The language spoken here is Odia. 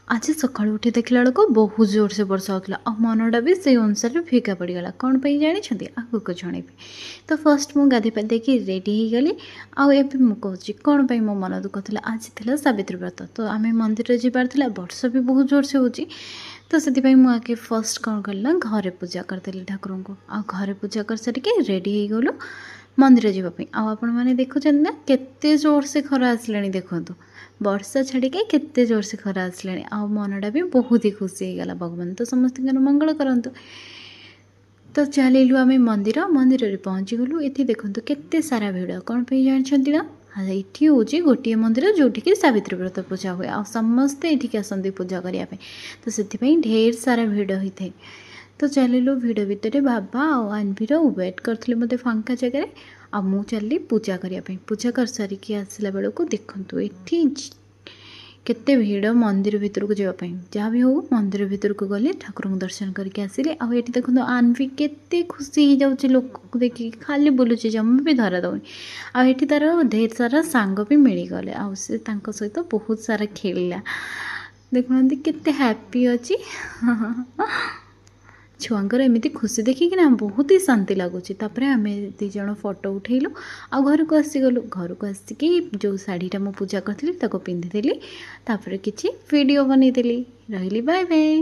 ଆଜି ସକାଳୁ ଉଠି ଦେଖିଲା ବେଳକୁ ବହୁତ ଜୋରସେ ବର୍ଷା ହେଉଥିଲା ଆଉ ମନଟା ବି ସେଇ ଅନୁସାରେ ଫିକା ପଡ଼ିଗଲା। କ'ଣ ପାଇଁ ଜାଣିଛନ୍ତି? ଆଗକୁ ଜଣେଇବି। ତ ଫାର୍ଷ୍ଟ ମୁଁ ଗାଧୋଇ ପାଧେଇକି ରେଡ଼ି ହେଇଗଲି। ଆଉ ଏବେ ମୁଁ କହୁଛି କ'ଣ ପାଇଁ ମୋ ମନ ଦୁଃଖ ଥିଲା। ଆଜି ଥିଲା ସାବିତ୍ରୀ ବ୍ରତ, ତ ଆମେ ମନ୍ଦିର ଯିବାର ଥିଲା। ବର୍ଷା ବି ବହୁତ ଜୋରସେ ହେଉଛି, ତ ସେଥିପାଇଁ ମୁଁ ଆଗେ ଫାର୍ଷ୍ଟ କ'ଣ କଲି ନା ଘରେ ପୂଜା କରିଦେଲି ଠାକୁରଙ୍କୁ। ଆଉ ଘରେ ପୂଜା କରିସାରିକି ରେଡ଼ି ହେଇଗଲୁ ମନ୍ଦିର ଯିବା ପାଇଁ। ଆଉ ଆପଣମାନେ ଦେଖୁଛନ୍ତି ନା କେତେ ଜୋରସେ ଖରା ଆସିଲାଣି? ଦେଖନ୍ତୁ, ବର୍ଷା ଛାଡ଼ିକି କେତେ ଜୋରସେ ଖରା ଆସିଲାଣି। ଆଉ ମନଟା ବି ବହୁତ ହି ଖୁସି ହେଇଗଲା। ଭଗବାନ ତ ସମସ୍ତଙ୍କର ମଙ୍ଗଳ କରନ୍ତୁ। ତ ଚାଲିଲୁ ଆମେ ମନ୍ଦିର। ମନ୍ଦିରରେ ପହଞ୍ଚିଗଲୁ। ଏଠି ଦେଖନ୍ତୁ କେତେ ସାରା ଭିଡ଼। କ'ଣ ପାଇଁ ଜାଣିଛନ୍ତି ନା? ଏଠି ହେଉଛି ଗୋଟିଏ ମନ୍ଦିର ଯେଉଁଠିକି ସାବିତ୍ରୀ ବ୍ରତ ପୂଜା ହୁଏ, ଆଉ ସମସ୍ତେ ଏଠିକି ଆସନ୍ତି ପୂଜା କରିବା ପାଇଁ, ତ ସେଥିପାଇଁ ଢେର ସାରା ଭିଡ଼ ହୋଇଥାଏ। ତ ଚାଲିଲୁ ଭିଡ଼ ଭିତରେ। ବାବା ଆଉ ଆନଭିର ୱେଟ୍ କରିଥିଲେ ମୋତେ ଫାଙ୍କା ଜାଗାରେ, ଆଉ ମୁଁ ଚାଲିଲି ପୂଜା କରିବା ପାଇଁ। ପୂଜା କରିସାରିକି ଆସିଲା ବେଳକୁ ଦେଖନ୍ତୁ ଏଠି କେତେ ଭିଡ଼ ମନ୍ଦିର ଭିତରକୁ ଯିବା ପାଇଁ। ଯାହା ବି ହଉ, ମନ୍ଦିର ଭିତରକୁ ଗଲି, ଠାକୁରଙ୍କୁ ଦର୍ଶନ କରିକି ଆସିଲି। ଆଉ ଏଠି ଦେଖନ୍ତୁ ଆନଭି କେତେ ଖୁସି ହେଇଯାଉଛି ଲୋକକୁ ଦେଖିକି, ଖାଲି ବୁଲୁଛି, ଜମା ବି ଧରା ଦେଉନି। ଆଉ ଏଠି ତା'ର ଢେର ସାରା ସାଙ୍ଗ ବି ମିଳିଗଲେ, ଆଉ ସେ ତାଙ୍କ ସହିତ ବହୁତ ସାରା ଖେଳିଲା। ଦେଖୁନାହାନ୍ତି କେତେ ହ୍ୟାପି ଅଛି। ଛୁଆଙ୍କର ଏମିତି ଖୁସି ଦେଖିକିନା ବହୁତ ହି ଶାନ୍ତି ଲାଗୁଛି। ତାପରେ ଆମେ ଦୁଇ ଜଣ ଫଟୋ ଉଠେଇଲୁ ଆଉ ଘରକୁ ଆସିଗଲୁ। ଘରକୁ ଆସିକି ଯେଉଁ ଶାଢ଼ୀଟା ମୁଁ ପୂଜା କରିଥିଲି ତାକୁ ପିନ୍ଧିଦେଲି, ତାପରେ କିଛି ଭିଡ଼ିଓ ବନେଇଦେଲି। ରହିଲି, ବାଏ ବାଏ।